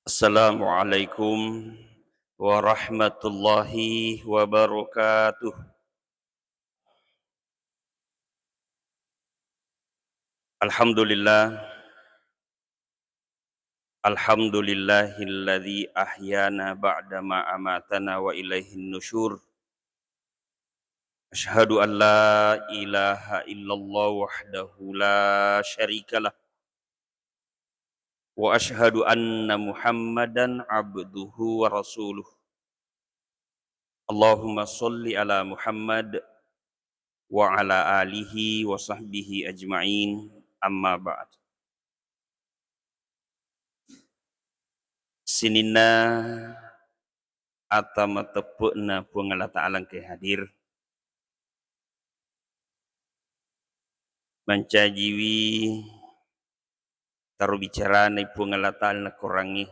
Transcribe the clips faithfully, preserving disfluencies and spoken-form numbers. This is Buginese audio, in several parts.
Assalamualaikum warahmatullahi wabarakatuh. Alhamdulillah. Alhamdulillahilladzi ahyana ba'dama amatana wa ilaihin nusyur. Asyhadu an la ilaha illallah wahdahu la syarikalah. Wa asyhadu anna Muhammadan abduhu wa rasuluh. Allahumma sholli ala Muhammad wa ala alihi wa sahbihi ajma'in, amma ba'd. Sininna ata mateppe'na Puang Allah Ta'ala engkae hadir. Mancajiwi taro bicarana Puang Allah Ta'ala nakorangngi,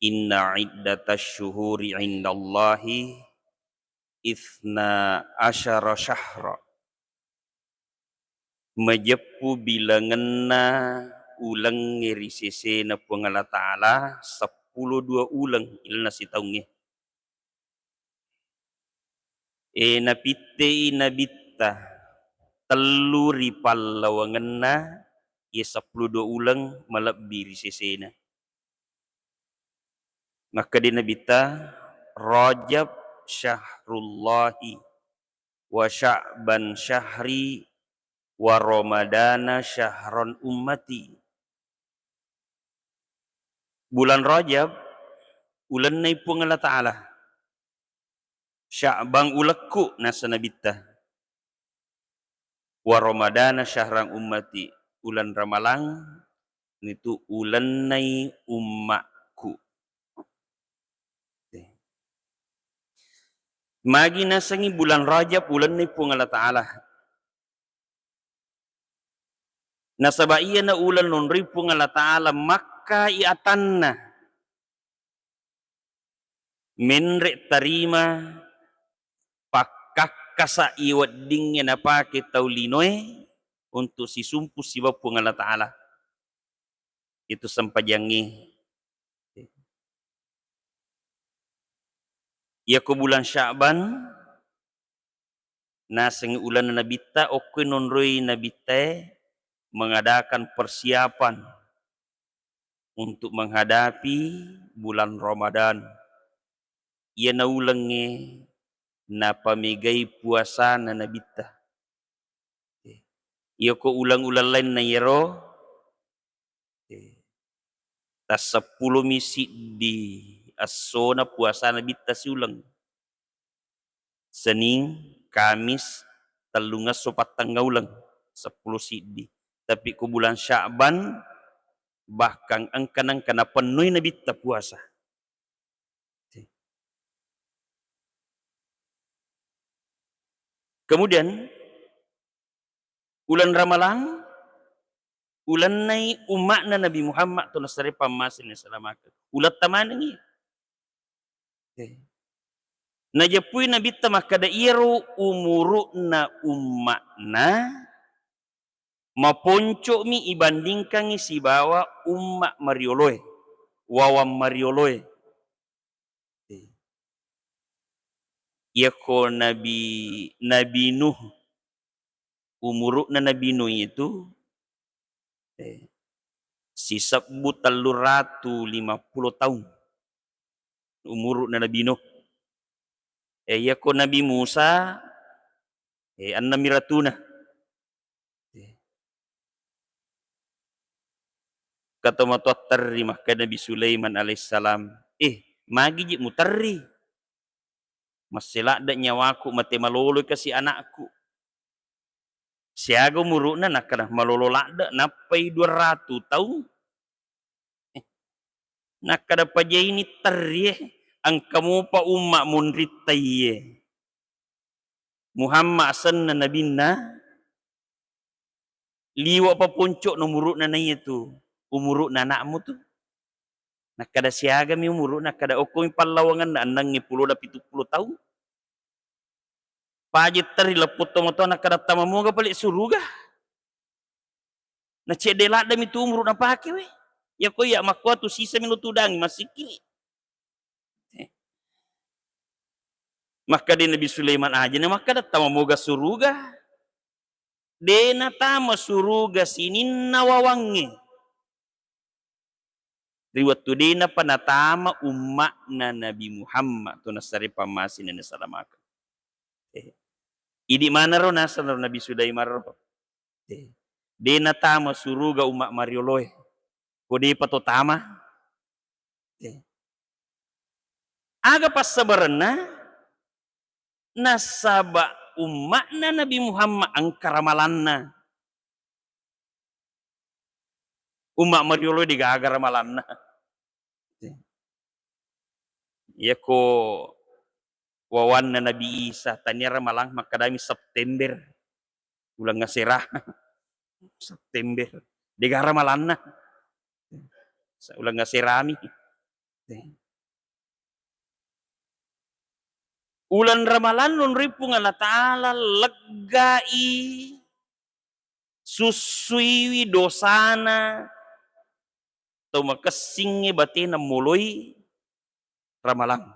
"Inna iddatasy syuhuri indallahi itsna asyara syahra." Majeppu bilangenna ulengnge ri sesena Puang Allah Ta'ala seppulo dua uleng, ilenna sitaungnge. E, napittei nabitta tellu ri pallawangenna, iye seppulo dua uleng malebbi ri sesena. Makkeda nabitta, "Rajab syahrullahi, wa Sya'ban syahri, wa Ramadana syahran ummati." Bulan Rajab ulennai Puang Allah Ta'ala. Sya'ban ulekku, nasa nabitta. Wa Ramadana syahran ummati, ulan Ramalang nitu ulennai ummakku. Magi nasengngi bulan Rajab ulennai Puang Allah Ta'ala? Nasaba iyana uleng nonroi Puang Allah Ta'ala makkai atanna. Menre tarima pakkakkasa i weddingnge napake tau linoe untuk sisumpu sibawa Puang Allah Ta'ala. Itu sempajangnge. Iyako bulan Sya'ban, naseng ulenna nabitta, okko nonroi nabittae mengadakan persiapan untuk menghadapi bulan Ramadan. Iyana ulengnge napamegai puasana nabitta. Iyako uleng-uleng lainna iyaro, tasseppulomi siddi essona puasana nabitta siuleng. Sening, Kamis, tellungesso pattengnga uleng, seppulo siddi. Tapi ko bulan Sya'ban, bahkan engka-, nengka napennui nabitta puasa. Kemudian, uleng Ramalang, ulennai umma'na Nabi Muhammad, to nasare pammasena, salamakeng. Uletta manengngi. Najeppui nabitta makkeda, iyaro umuru'na umma'na maponco'mi ibandingkangngi sibawa umma marioloe, wawang marioloe. Iyako Nabi, Nabi Nuh, umuru'na Nabi Nuh itu, eh, sisebbu telluratu lima pulo taung umuru'na Nabi Nuh. Eh, iyako Nabi Musa, eh, enneng mi ratuna. Engka tomatoa terri, makkeda Nabi Sulaiman alaihissalam, "Eh, magi je muterri? Masse ladde nyawaku, mate malolo kasi anakku." Siaga umuru'na? Nakkeda, "Malolo ladde, nappai dua ratu taung." Eh, nakkeda, "Pajaini terri e, engka mopa umma monritta iye." Muhammad asenna nabinna, liwa' pa ponco'na umuru'na naiya tu, umuru'na anakmu tu. Nakkeda, "Siagami umuru'na?" Nakkeda, "Okkomi pallawangenna, ennengnge pulona pitu pulo taung." Paja terri, leppo tomatoa, nakkeda, "Tama moga pale suruga? Na cedde ladde mi tu umuru napake we." Iya ko iya makkuatu sisami lo tudangi massikkiri. Eh. Makkeda Nabi Sulaiman aja na makkeda tama moga suruga. De natama suruga sininna wawangnge. Ri wettu de napa natama umma'na Nabi Muhammad, to nassare pammasina nasalamakeng. Eh. Idi manaro naseng ro Nabi Sulaiman ro. Eh. De natama suruga umma marioloe. Ko depa to tama. Eh. Aga passabarenna? Nasaba umma'na Nabi Muhammad engka ramalanna. Umma mariolo degaga ramalanna. Iya ko wawanna Nabi Isa, tania ramalang, makkedami September. Uleng asera. September. Dega ramalanna. Uleng aserami. Uleng ramalang nonroi Puang Allah Ta'ala leggai, sussuiwi dosana tau makessingnge batena moloi ramalang.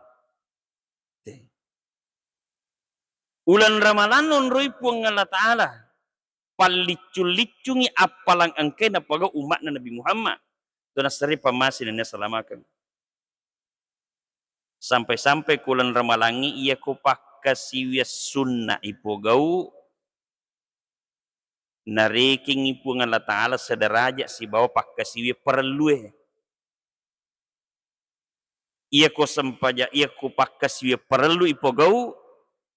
Uleng ramalang nonroi Puang Allah Ta'ala, palliccung-liccungi appalang engkae napogau umma'na Nabi Muhammad, to nassare pammase nennia salamakeng. Sampai-sampai ko uleng ramalangnge iya ko pakkasiwiang sunna ipogau, narekengngi Puang Allah Ta'ala sederaja sibawa pakkasiwiang parellue. Iya ko sempaja-, iya ko pakkasiwiang parellu ipogau,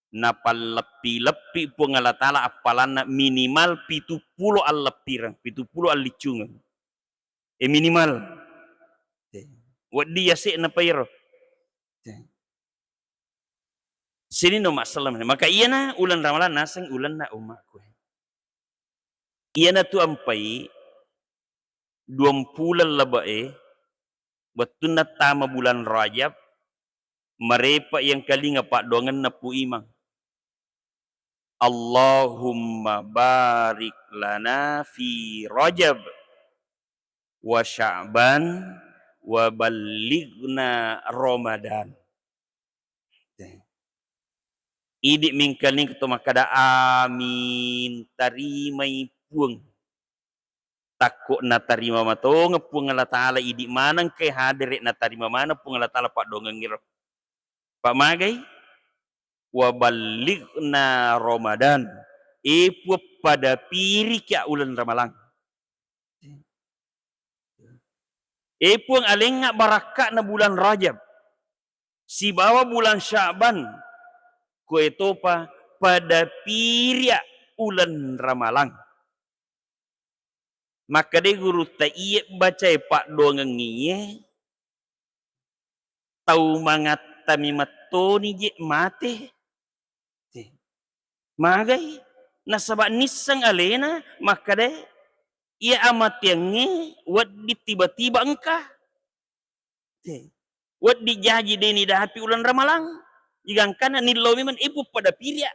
napalleppi-leppi Puang Allah Ta'ala appalanna minimal pitu pulo alleppireng, pitu pulo alliccungeng. Eh, minimal. Eh, wedding yase'na pairo. Eh. Sininna umma selleng. Maka iyana uleng ramalang naseng ulenna ummaku. Iyanatu ampai duampuleng labe'e, wettunna tama bulan Rajab, marepa iyengkalinga paddoangenna Pu Imang. Allahumma barik lana fi Rajab wa Sya'ban wa ballighna Ramadan. Idi mengkalinga to makkeda, "Amin, tarimai Puang." Takko natarima matongeng Puang Allah Ta'ala, idi maneng ke hadere natarima maneng Puang Allah Ta'ala paddoangengngero. Pamagai, "Wa ballighna Ramadan." E Puang, pada pirika uleng ramalang. E Puang, alengnga barakka'na bulan Rajab sibawa bulan Sya'ban. Koetopa pada piria uleng ramalang. Makkedai gurutta, "Iye bacae paddoangengngiye, tau mangattami mettoni je mate." Te. Magai? Nasaba nisseng alena makkedae, iya amateangnge wedding tiba-tiba engka. Te. Wedding jaji de nidapi uleng ramalang. Igangkana nillau memang, "E Puang, pada piria."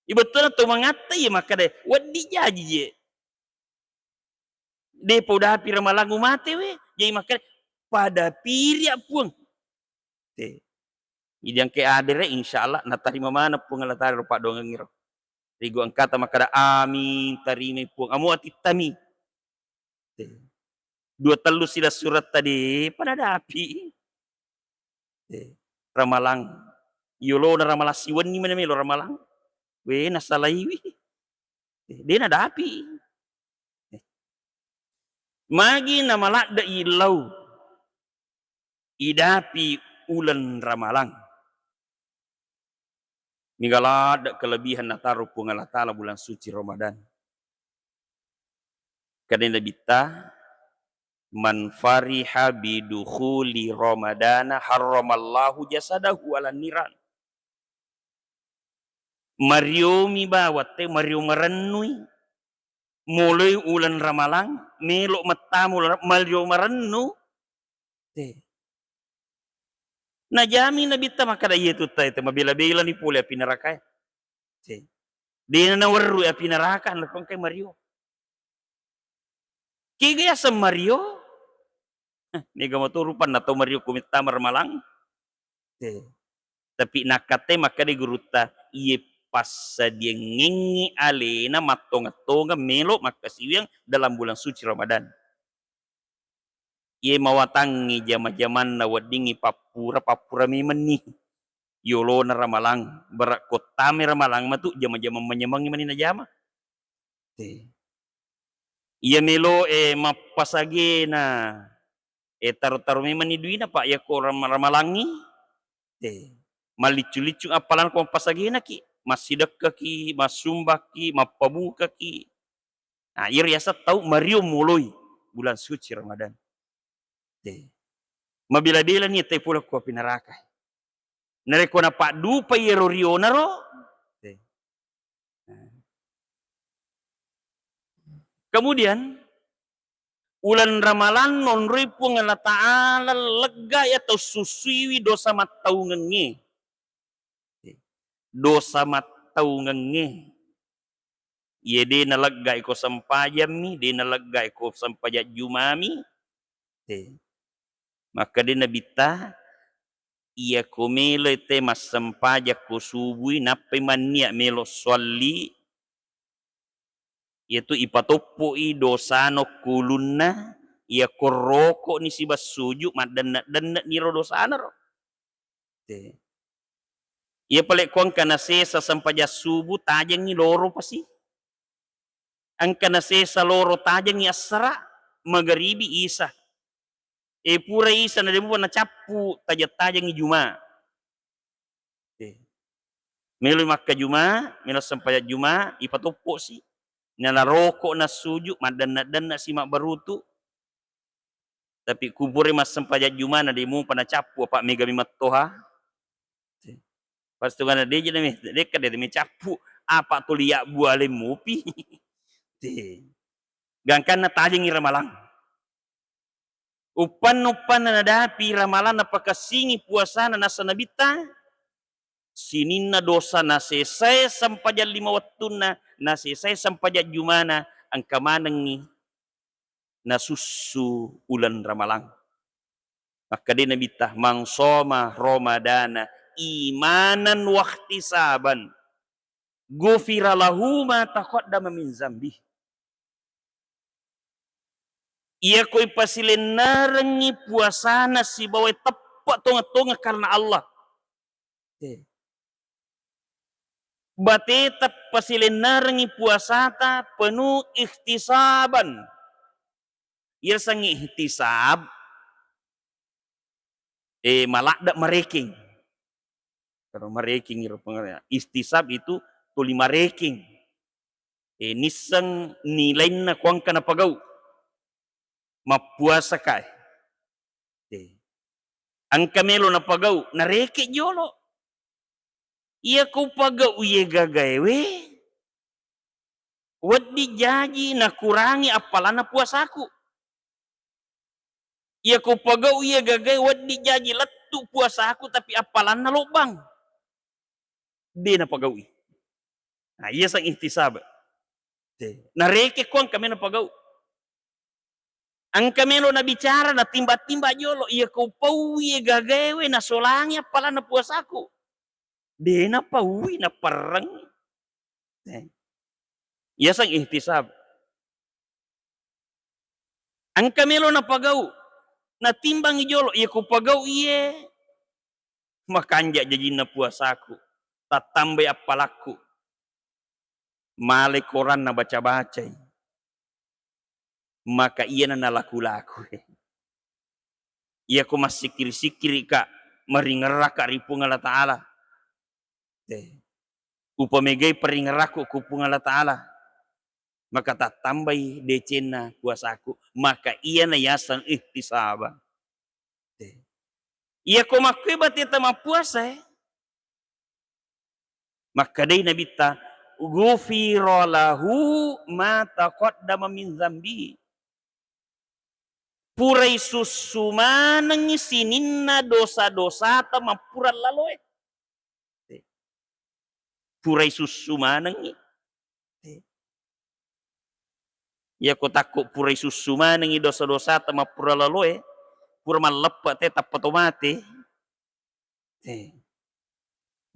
Ibettuna to mangatta iya makkeda, "Wedding jaji je. Depa udapi ramalang umate we." Jaji makkeda, "Pada piria Puang." Te. Idi engke adere, insya Allah natarima maneng Puang Allah Ta'ala ro paddoangengngero. Rigo engkata makkeda, "Amin, tarimai Puang." Amo atittami. Te. Dua tellu silessuretta depa nadapi. Te. Ramalang. Yolona ramalang siwenni mana melo ramalang. We, nasalaiwi. Te. De nadapi. Te. Magi namaladde illau idapi uleng ramalang. Mega ladde kelebihan nataro Puang Allah Ta'ala bulan suci Ramadan. Kade Nabitta, "Man fariha bidukhuli Ramadana harramallahu jasadahu ala niran." Mariomi bawang te, mario marennui. Moloi uleng ramalang, melo mettama uleng ra-, mario marennu. Te. Najami Nabitta makkeda, "Iye tu tai te mabela-belani pole api nerakae." Te. Dena nawerrui api neraka, nakko engkai mario. Kega yaseng mario? Heh, mega mato rupanna tau mario ko mettama ramalang. Te. Tapi nakkattai makkeda gurutta, iye passadiangengngi alena mattongeng-tongeng melo makkasiwiang dalam bulan suci Ramadan. Iye mawatangngi jama-jamanna weddingngi pappura, pappura memenni. Yolona ramalang, bara ko tamai ramalang matu jama-jamang manyamengngi mani najama. Te. Iya melo e mappasagena, e taro-taro memenni duina, Pak, yakko ram-, ramalangngi. Te. Malliccu-liccu appalana ko mappasagenaki, massidekkaki, massumbakki, mappabukaki. Nah, iyaro yaseng tau mario moloi bulan suci Ramadan. Te. Mabela-belani te pole ko api neraka. Narekko napaddupai iyaro rionaro, te. Nah. Kemudian, uleng Ramalang nonroi Puang Allah Ta'ala legga iya tau sussuiwi dosa mattaungengnge. Dosa mattaungengnge. Iye de naleggai ko sempajammi, de naleggai ko sempajang jumami. Te. Makkeda Nabitta, iyako meloi te massempajang ko subui, nappai mannia melo sholli, iyatu ipatoppo'i dosana ko ulunna, iyako roko'ni siba suju, maddenna-denne'niro dosanaro. Te. Iya pale ko engka nasesa sempajang subuh, tajengngi loro pasi. Engka nasesa loro, tajengngi assara, magaribi, isa. E, pura isa na de mupa nacappu, tajeng-tajengngi juma. Te. Meloi makkajuma, melo sempajang juma, ipatopposi. Nala roko nassuju, maddenna-denna si mabbarutu. Tapi ku pura massempajang jumana de mupa nacappu, apa mega mi mattoha. Te. Pas tu kana deje na me, dekka de me cappu, apa tuli yabbu aleng mupi. Te. Gangkanna tajengngi ramalang. Uppanna-uppanna nadapi ramalang napakassingi puasana, nasa Nabitta, sininna dosa nasesae sempajang lima wettunna, nasesae sempajang jumana, engka manengngi nasussu uleng ramalang. Makkeda Nabitta, "Man shoma Ramadana imanan wahtisaban, ghufira lahu ma taqaddama min zambi." Iyako ipasilennerengngi puasana sibawa teppe tongeng-tongeng karena Allah. Te. Bateta pasilennerengngi puasata penuh ihtisaban. Iya sengngi ihtisab, eh, maladde marekeng. Kalau marekeng iro pengertian. Ihtisab itu tuli marekeng. Eh, nisseng nilainna kuangka napagau. Mappuasa kae. Eh. Engka melo napagau, nareke jolo. Iya ko pagau iye gagaewe, wedding jaji nakurangi appalanna puasaku. Iya ko pagau iye gagae, wedding jaji lettu puasaku, tapi appalanna lobbang. De napagaui. Nah, iya sang ihtisab. Te. Nareke ko engka melo napagau. Engka melo nabicara, natimba-timba jolo, iya ko paui gagaewe, nasolangi appalanna puasaku. De napaui, naperreng. Eh. Iya sang ihtisab. Engka melo napagau, natimbangi jolo, iya ko pagau iye, makanja jajinna puasaku, tattambai appalakku, malai koranna baca-bacai, maka iyana nalaku-laku. Iya ko massikkiri-sikkirika, maringerraka ri Puang Allah Ta'ala. Te. Upamegai paringerrakku ku Puang Allah Ta'ala, maka tattambai decenna puasaku, maka iyana yaseng ihtisaba. Te. Iya ko makkue bateta mappuasae, makkedai Nabitta, "Ghufira lahu ma taqaddama min dzambihi." Purai sussu manengngi sininna dosa-dosata mappura laloe. Purai sussu manengngi. Iyako takko pura isussu manengngi dosa-dosata mappura laloe, pura malleppe te tappa to mate. Eh.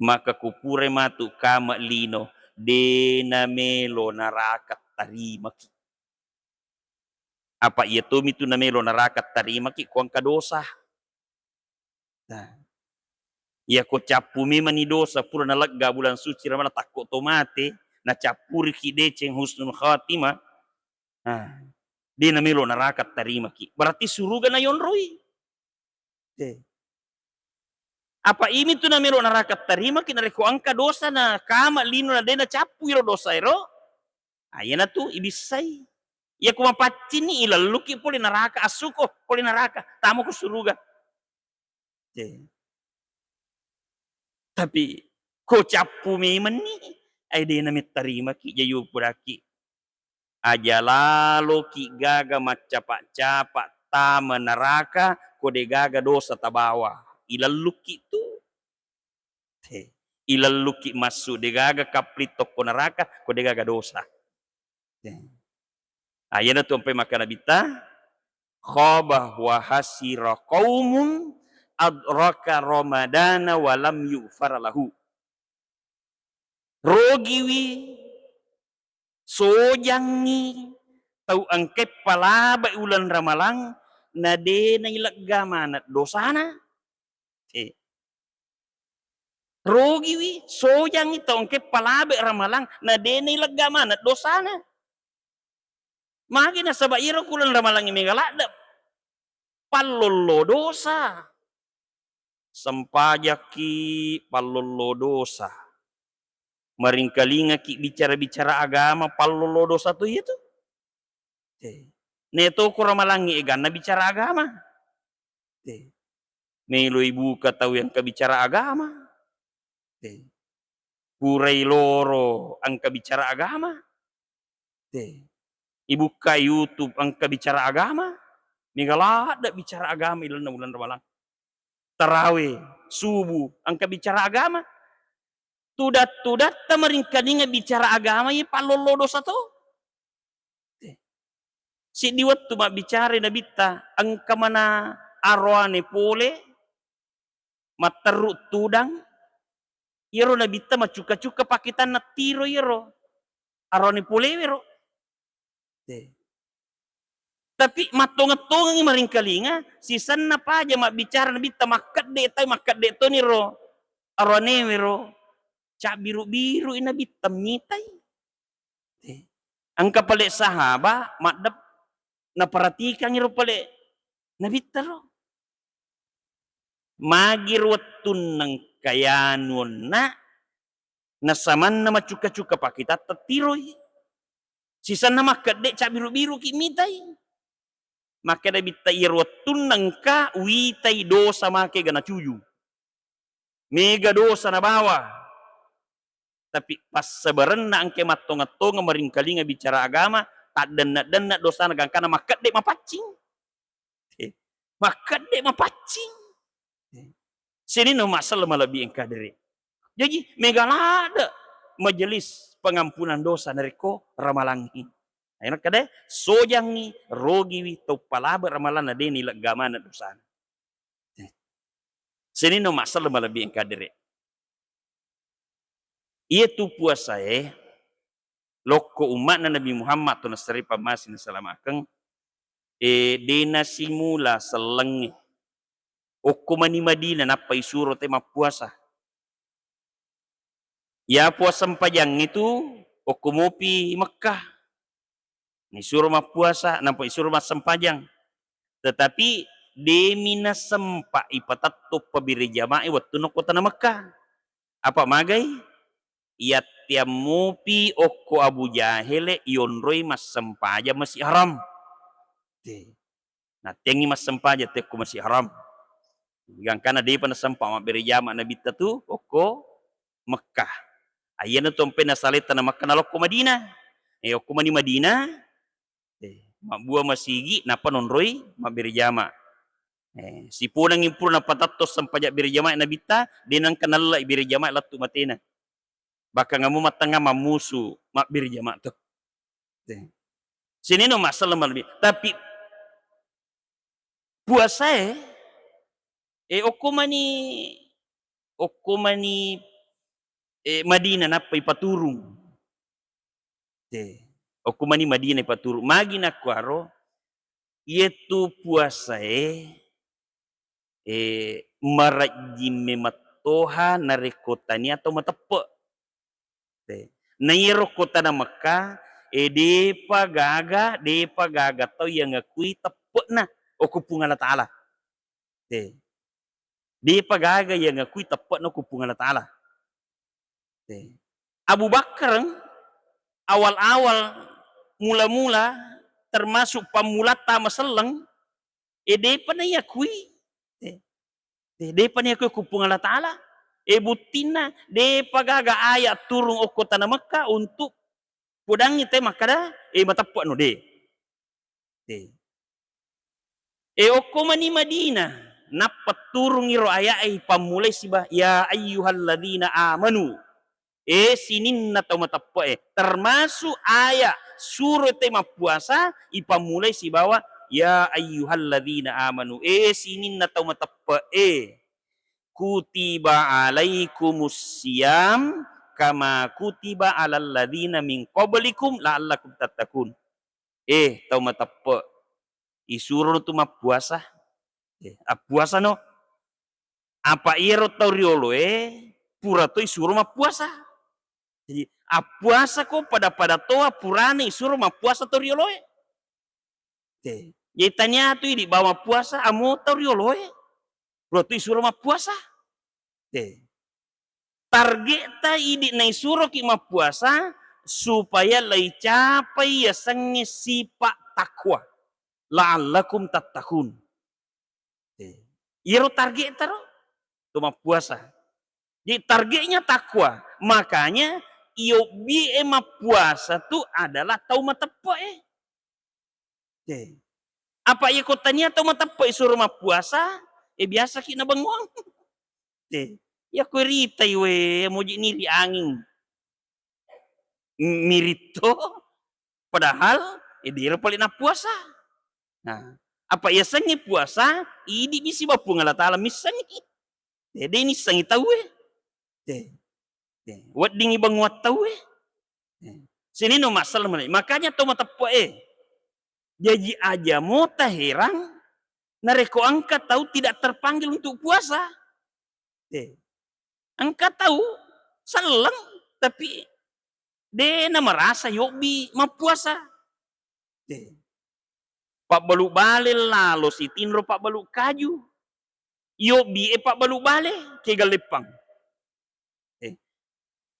Maka ko purai matu kama lino, de namelo naraka tarimaki. Apa iya tomi tu namelo naraka tarimaki ko engka dosa. Nah. Iyako cappu memani dosa pura nalegga bulan suci Ramalang takko to mate, nacappuriki deceng husnul khatimah. Nah, de namelo naraka tarimaki. Berarti suruga nayonroi. Eh. Apa imi tu namelo naraka tarimaki narekko engka dosa na kama lino na de nacappu iro dosa ero. Ayana tu ibissai. Iya ku mapaccinni ilelluki pole naraka, assuko pole naraka, tamako suruga. Eh. Tapi ko cappu memenni, ai de namettarimaki jayu puraki. Aja laloki gaga maccapa-capa tama naraka ko de gaga dosa tabawa. Ilellukki tu. He, ilellukki massu de gaga kapling tokko naraka ko de gaga dosa. He. Ah, iyana tu ampai makkeda Nabitta, khaba wa hasira qaumun adraka ramadana wa lam yughfar lahu. Rogiwi, sojangngi tau engkae palabai uleng Ramalang na de nailegga maneng dosana. Eh. Rogiwi, sojangngi tau engkae palabai Ramalang na de nailegga maneng dosana. Magi nasaba iyaro ku uleng Ramalangnge mega ladde pallollo dosa. Sempajakki pallollo dosa. Maringkalingaki bicara-bicara agama pallollo dosa tu iyatu. Eh. Neto ku Ramalangnge eganna bicara agama. Eh. Melo ibuka tau engka bicara agama. Eh. Purai loro engka bicara agama. Eh. Ibukka YouTube engka bicara agama. Mega ladde bicara agama ilalenna uleng Ramalang. Tarawe, subuh, engka bicara agama. Tudat-tudatta maringkalinga bicara agama ye pallollo dosa to. Eh. Siddi wettu mabbicarai Nabitta, engka mana aroane pole, matterru tudang, iyaro Nabitta macukka-cukka pakitanna tiro iyaro aroane polewero. Eh. Tapi mattongeng-tongengi maringkalinga, sisenna paja mabbicara Nabitta makkedde tau, makkedde toniro aroanewero, cabbiru-birui Nabitta mitai. Eh, engka pale sahaba maddep-, naperhatikangngi ro pale Nabitta ro. Magi ro wettunna engka yanu onna, nasamanna macukka-cukka pakitatta tiroi. Sisenna makkedde cabbiru-biruki mitai. Makkeda Nabitta iyaro wettunna engka witai dosa make ga nacuju. Mega dosa nabawa. Tapi passabarenna engka mattongeng-tongeng maringkalinga bicara agama, taddenna-denna dosana gangkana makkedde mapaccing. Eh, makkedde mapaccing. Eh, sininna massala malebbi engka dere. Jaji mega ladde majelis pengampunan dosa narekko Ramalangngi. Aina kede sojangngi, rogiwi, tau palabe Ramalanna de nilegga maneng dosana. Sininna massala malebbi engka dere. Iyatu puasae lokko umma'na Nabi Muhammad to nassarei pammase nasalamakeng, eh, de nasimula sellengnge. Okko mani Madinah nappa isuro te mappuasa. Iya puasa sempajangnge tu okko mopi Mekkah. Nisuro mappuasa, nappa isuro massempajang. Tetapi demi nasempa ipatetto pabere jama'i wettunna ko tana Mekkah. Apa magai? Yattiammupi okko Abu Jahele ionroi massempajang Masjid Haram. Te. Nattiangngi massempajang tekko Masjid Haram. Gangkana depa nasempa mabbere jama Nabitta tu okko Mekkah. Ayyana tu ampe nasaletta na Mekkah nalokko Madinah. Eh, okko mani Madinah, eh, mabbua masigi nappa nonroi mabbere jama. Eh, siponangngi pura napatatto sempajang bere jama Nabitta, de nengka nallai bere jama lettu matena. Bahkan amo mattengnga mammusu mabbere jama to. Te. Sininna masselleng malebbi. Tapi puasae, eh, okko mani, okko mani, eh, Madinah nappa ipaturung. Te, okko mani Madinah ipaturung. Magi nakkuaro, iyettu puasae, eh, marejjing memettoha narekko tania tau mateppe. Te. Na iyaro kotana Mekka, eh, depa gaga, depa gaga tau yang ngakui teppe'na okko Puang Allah Taala. Te. Depa gaga yang ngakui teppe'na okko Puang Allah Taala. Te. Abu Bakar awal-awal mula-mula termasuk pammulatta maselleng, eh, depa na yakui. Te. Eh, depa ni yakui ku Puang Allah Taala. Eh, buttinna, depa gaga ayat turung okko tana Mekka untuk podangngi te makkada, eh, mateppe'no, de. De. Eh, okko mani Madinah, nappa turung iro ayat e ipammulai siba, "Ya ayyuhalladzina amanu." Eh, sininna tau mateppe'e, termasuk ayat suro te mappuasa, ipammulai sibawa, "Ya ayyuhalladzina amanu." Eh, sininna tau mateppe'e, "Kutiba alaikumus siyam kama kutiba alal ladzina min qablikum la'allakum tattaqun." Eh, tau mateppe', isurono tu mappuasa. Eh, appuasano. Apa iyaro tau rioloe pura to isuro mappuasa. Jadi, appuasako pada-pada toa purana isuro mappuasa tau rioloe. Te. Jadi, tania tu idi bawa mappuasa, amo tau rioloe. Pura to isuro mappuasa. Te. Targetta idi naisuroki mappuasa supaya laicapai yasengnge sipa takwa. La'allakum tattaqun. Eh, iyaro targetta ro, to mappuasa. Jadi targetnya takwa. Makanya iyobbi e mappuasa tu adalah tau mateppe'e. Eh. Apa iya ko tania tau mateppe'e suro mappuasa, eh, biasa ki nabenguang. Eh, iya ko ritai we, moji ni ri anging. M-, miritto, padahal, eh, dero pale nappuasa. Nah, apa yasengnge puasa, idi bisi ba Puang Allah Taala missengngi. Eh, de nissengngi tauwe. Eh, eh, weddingi banguang tauwe. Eh, sininna masalah mani. Makanya tau mateppe'e. Jaji aja mo taherang narekko engka tau tidak terpanggil untuk puasa. Eh, engka tau selleng, tapi de namarasa yobbi mappuasa. Eh, pabbalu bale lalo sitinro pabbalu kaju. Yobbi e pabbalu bale, kega leppang. Eh,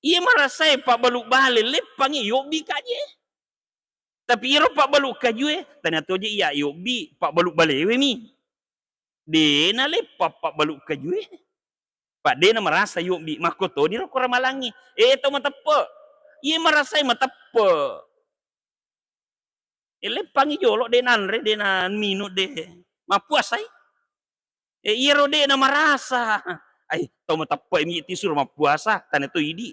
iya marasae pabbalu bale leppangngi yobbi kaje. Tapi iyaro pabbalu kajue, tania toje iya yobbi, pabbalu balewe mi. De naleppa pabbalu kajue. Pa de namarasa yobbi, makkotoni ro ko ramalangngi. Eh, tau mateppe'. Iya marasae mateppe'. Eh, leppangngi jolo, de nanre, de naminu, de mappuasai. Eh, iyaro de namarasa. Ai, tau mateppe'e mi tisuro mappuasa, tania to idi.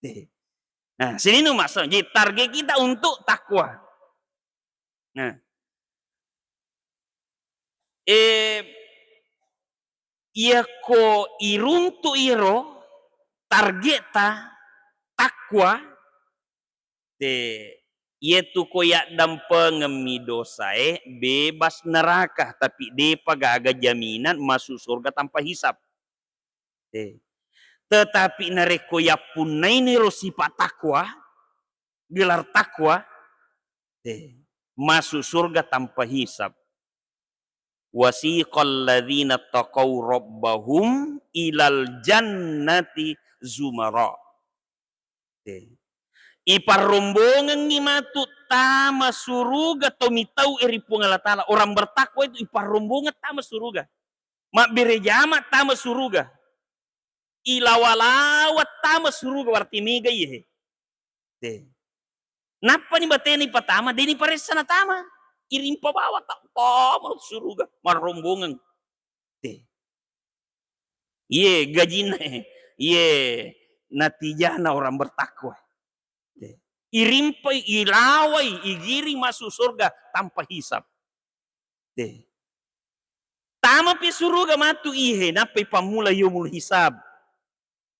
Eh. Nah, sininna maksud. Jadi target kita untuk takwa. Nah. Eh, iyako iruntu iro targetta takwa, te, iyatu ko yaddampengemmi dosae bebas neraka, tapi depa gaga jaminan masuk surga tanpa hisab. Eh. Tetapi narekko yappunnaini ro sipa takwa, gelar takwa, eh, masuk surga tanpa hisab. Wasiqal ladzina taqaw rabbahum ilal jannati zumara. Eh. Iparrombongengngi matu tama suruga to mitau ri Puang Allah Taala. Orang bertakwa itu iparrombongeng tama suruga. Mabbere jama tama suruga. Ilawa-lawa tama suruga, berarti mega iye. Te. Nappani batena ipatama, deni paressa natama. Irimpa bawa ta-, tama suruga, marrombongeng. Te. Iye gajinna, iye natijana orang bertakwa. Te. Irimpai, ilawai, igiring masuk surga tanpa hisab. Te. Tamapi suruga matu ihe, nappai pammula yaumul hisab.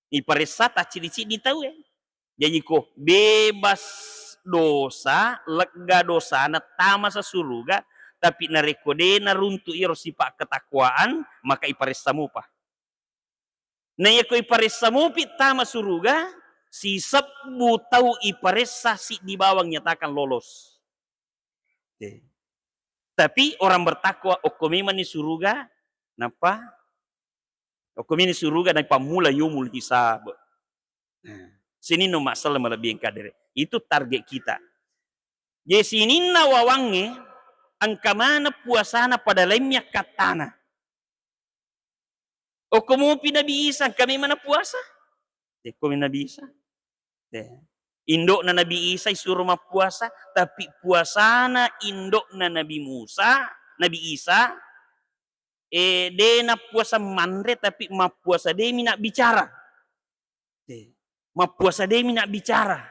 Iparessa tacciddi-ciddi tauwe. Jaji ko bebas dosa, lega dosana, tamasa suruga, tapi narekko de naruntu iyaro sipa ketakwaan, maka iparessa mupa. Na iyako iparessa mupi tama suruga, sisebbu tau iparessa siddi bawang nyatakan lolos. Oke. Tapi orang bertakwa okko memanni suruga, nappa okko memanni suruga, napammula yaumul hisab. Nah, sininna masalah malebbi engka dere. Itu target kita. Jadi sininna wawangnge engka maneng puasana pada lainnya kattana. Okko mupi Nabi Isa, engka memang puasa? Tekko mi Nabi Isa. Te. Indokna Nabi Isa isuro mappuasa, tapi puasana indokna Nabi Musa, Nabi Isa, eh, de nappuasa manre, tapi mappuasa demi nak bicara. Te. Mappuasa demi nak bicara.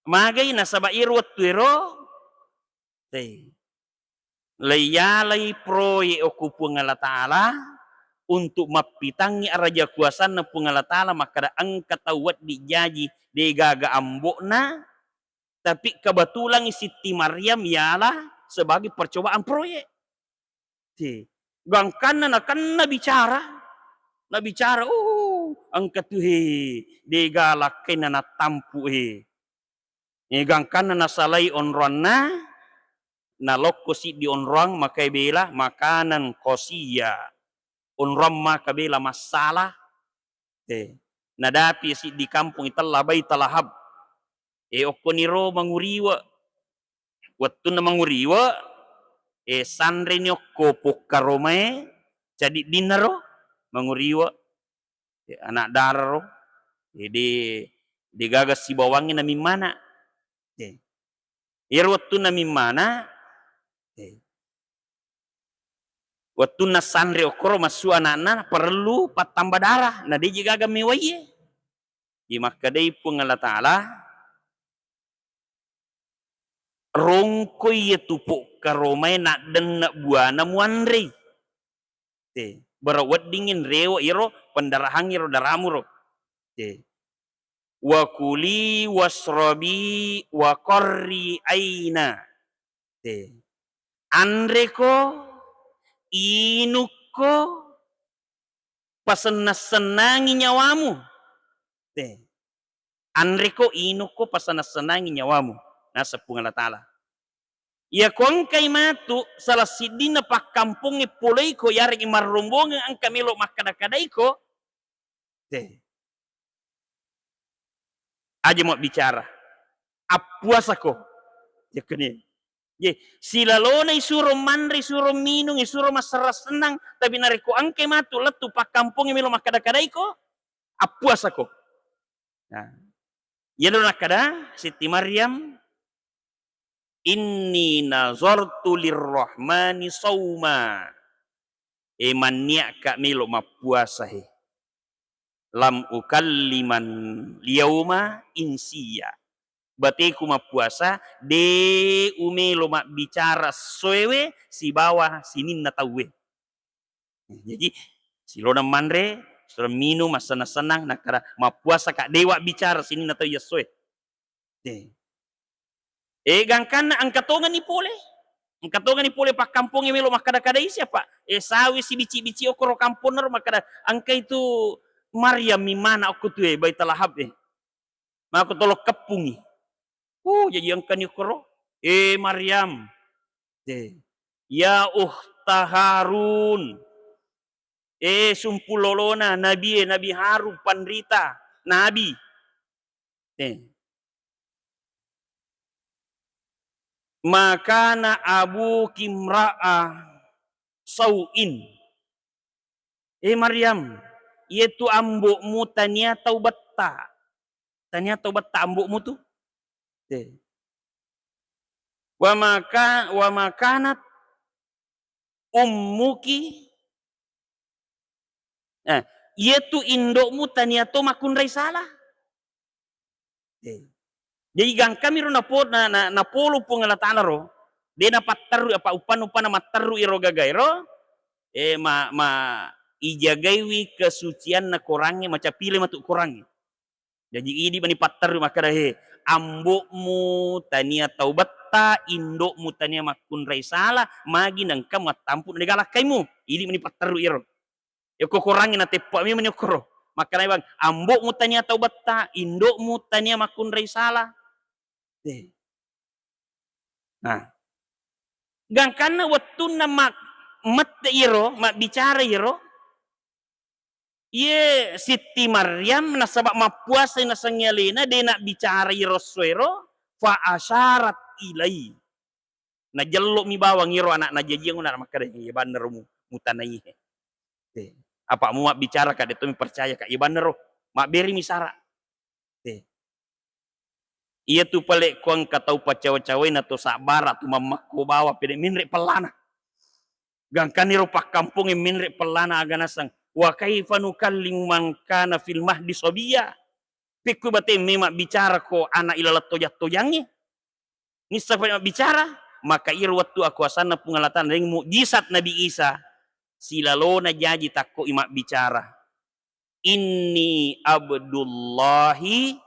Magai nasaba iyaro wettu ero, te. Leiyalai proyek okko Puang Allah Ta'ala untuk mappitangngi araja kuasanna Puang Allah Ta'ala makkada engka tau wedding jaji degaga ambo'na, tapi kebetulan Sitti Maryam yala sebagai percobaan proyek. Te. Gangkanna nakenna bicara, nabicara, "Uh, engka tu he, dega lakkainna nattampu he." Eh, gangkanna nasalai onroanna, nalokko siddi onroang makai bela makanan qasiyya. Onroang maka bela massala. Eh, nadapi siddi kampong itella Baitalahab. Eh, okkoniro manguriwe. Wettunna manguriwe, eh, sanreni okko pokkaromae cadiddinna ro manguriwe. Eh, anak dara ro. Eh, de, degaga sibawangnge namimmana. Eh, iyaro wettunna mimmana, eh, wettunna sanre okkoro massu anakna parellu pattamba darah, na deji gaga mewaiye. Di makkedai Puang Allah Ta'ala, rongkoi iyatu pokkaromae naddenna buana muanrei. Te, bara weddingngi nrewe iyaro pendarahangnge ro daramuro. Te. Wa kuli wasrobi wa qarri aina. Te. Anreko, inukko, pasennang-sennangi nyawamu. Te. Anreko, inukko, pasennang-sennangi nyawamu, naseng Puang Allah Ta'ala. Iyako engkai matu salah siddinna pakkampongnge poleiko, yareggi marrombongeng engka melo makkada-kadaiko, te. Aja mabbicara. Appuasako. Yakkuni. Ye, silalona isuro manre, isuro minung, isuro massarang sennang, tapi narekko engkai matu lettu pakkampongnge melo makkada-kadaiko, appuasako. Nah, iyaro nakkada Sitti Maryam, "Inni nazartu lirrahmani sauma." E, manniakka melo mappuasa he. "Lam ukalliman yauma insiya." Bateku mappuasa, de umelo mabbicara essoewe sibawa sininna tauwe. Jaji, silona manre, silona minung, massennang-sennang, nakkada mappuasaka, dewa bicara sininna tau yessoe. De. Eh, gangkanna engka tongenni pole. Engka tongenni pole pakkampongnge melo makkada-kadai siapa? Eh, sawi sibici-bici okoro kamponna ro makkada, engka itu Maryam mimmana okko tue Baitalahab e. Mako tolo keppungi. Uh, jaji engkani okoro. Eh, Maryam. De. Ya ukhta Harun. Eh, sumpulolona Nabi e, Nabi Harun, panrita, Nabi. Eh. Makana abuki mra'a sau'in. Eh, Maryam, iyatu ambo'mu tania tau betta. Tania tau betta ambo'mu tu. Eh. Wa maka-, wa makanat ummuki. Eh, iyatu indo'mu tania to makkunrai salah. Eh. Jaji gangkami ro napo-, na, na, napolo Puang Allah Ta'ala ro, de napatterru apa uppanna-uppanna matterru iro gagae ro, eh, ma, ma ijagaiwi kesucianna korangnge, macapile matu korangnge. Jaji idi mani patterru makkeda, "He, ambo'mu tania taubetta, indo'mu tania makkunrai sala, magi nengka muattampu na dega lakkaimu." Idi mani patterru iro. Yokko korangnge nateppa memang okkoro. Makkeda bang, "Ambo'mu tania taubetta, indo'mu tania makkunrai sala." Eh. Nah. Gangkanna wettunna mak-, mette iro, mabbicara iro, iye Sitti Maryam nasaba mappuasai nasengnge alena, de nabbicara iro esso ero, fa asyarat ilai. Najello'mi bawang iro ana'na jajiang, na makkeda, "Iya bannaro mu-, mutanaihe." Eh, apa mu mabbicara ka, de to mi percaya ka, "Iya bannaro." Mabberimi sara. Eh. Iyatu pale ko engka tau pacawa-cawai na to sabbara tu mammekko bawang pede menre pellana. Gangkaniro pakkampongnge menre pellana aga naseng, "Wa kaifa nukallimu man kana fil mahdi sabiyya?" Pekku bate memang bicara ko ana ilaleng tojang-tojangnge. Nissa pa mabbicara, maka iro wettu akuasanna Puang Allah Ta'ala, ring mukjizat Nabi Isa, silalona jaji takko i mabbicara. "Inni abdullahi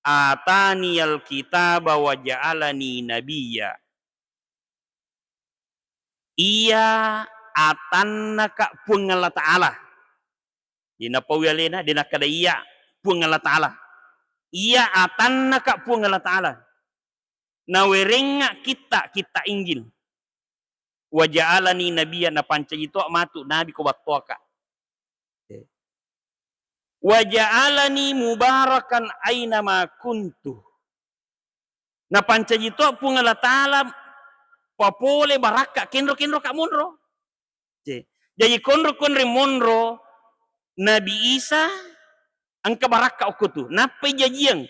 ataniyal kitaba wa ja'alani nabiyya." Iya atannaka Puang Allah Ta'ala. Jadi napaui alena, de nakkeda iya Puang Allah Ta'ala. Iya atannaka Puang Allah Ta'ala. Nawerengnga kitta, kitta Injil. "Wa ja'alani nabiyya," napancaji to matu nabi ko battoaka. "Wa ja'alani mubarakan aina ma kuntu." Napancaji to Puang Allah Ta'ala papole barakka kenro-kenro ka monro. Oke. Jaji konro-konro monro Nabi Isa engka barakka okko tu. Nappai jajiang,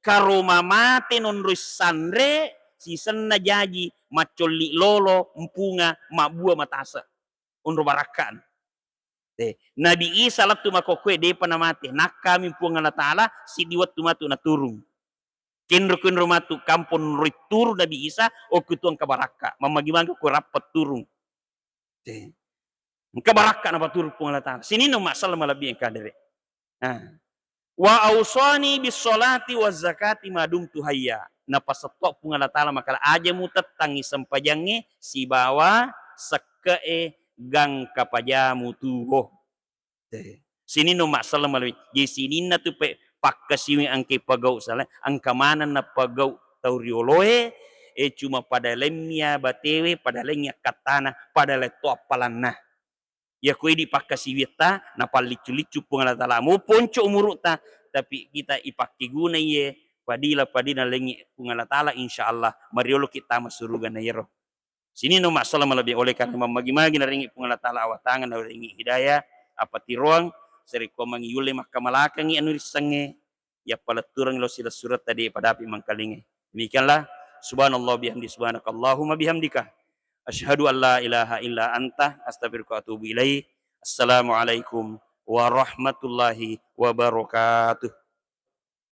karoma mate nonroi sanre sisenna jaji maccolli lolo mpunga mabbua matase. Onro barakka. Eh, Nabi Isa lettu makkokkoe depa namate. Nakkami Puang Allah Ta'ala siddi wettu matu naturung. Kenro-kenro matu kampong roi turung Nabi Isa, okko tu engka barakka. Mammagi-magi ko rappa turung. Eh. Engka barakka napaturung Puang Allah Ta'ala. Sininna umma selleng malebbi engka dere. Nah. "Wa ausani bis sholati waz zakati ma dumtu hayya." Napasetto Puang Allah Ta'ala makkeda, "Aja mutettangngi sempajangnge sibawa sekke'e gangka pajamu tuwo." Eh, sininna umma selleng malebbi. Jadi sininna tu pe-, pakkasiwi engka pagau salai, engka manenna pagau tau rioloe, eh, cuma pada laing iya batewe, pada laing iya kattana, pada laing to appalanna. Iya ko idi pakkasiwiatta, napalliccu-liccu Puang Allah Ta'ala. Mo ponco umuru'ta, tapi kita ipakkeguna iye padila-padina laingnge Puang Allah Ta'ala, insya Allah marioloki tama surugana iyaro. Sininna umma selleng malebbi, oleh karena mammagi-magi narengngi Puang Allah Ta'ala awatangan, narengngi hidayah, apatiroang, sarekkuammengngi yulle makkamalakangngi anu rissengnge, yappalettureng lao silessuretta de padapi mangkalingai. Demikianlah, subhanallah bihamdi, subhanakallahumma bihamdika. Asyhadu an la ilaha illa anta, astaghfiruka wa atubu ilaik. Assalamualaikum warahmatullahi wabarakatuh.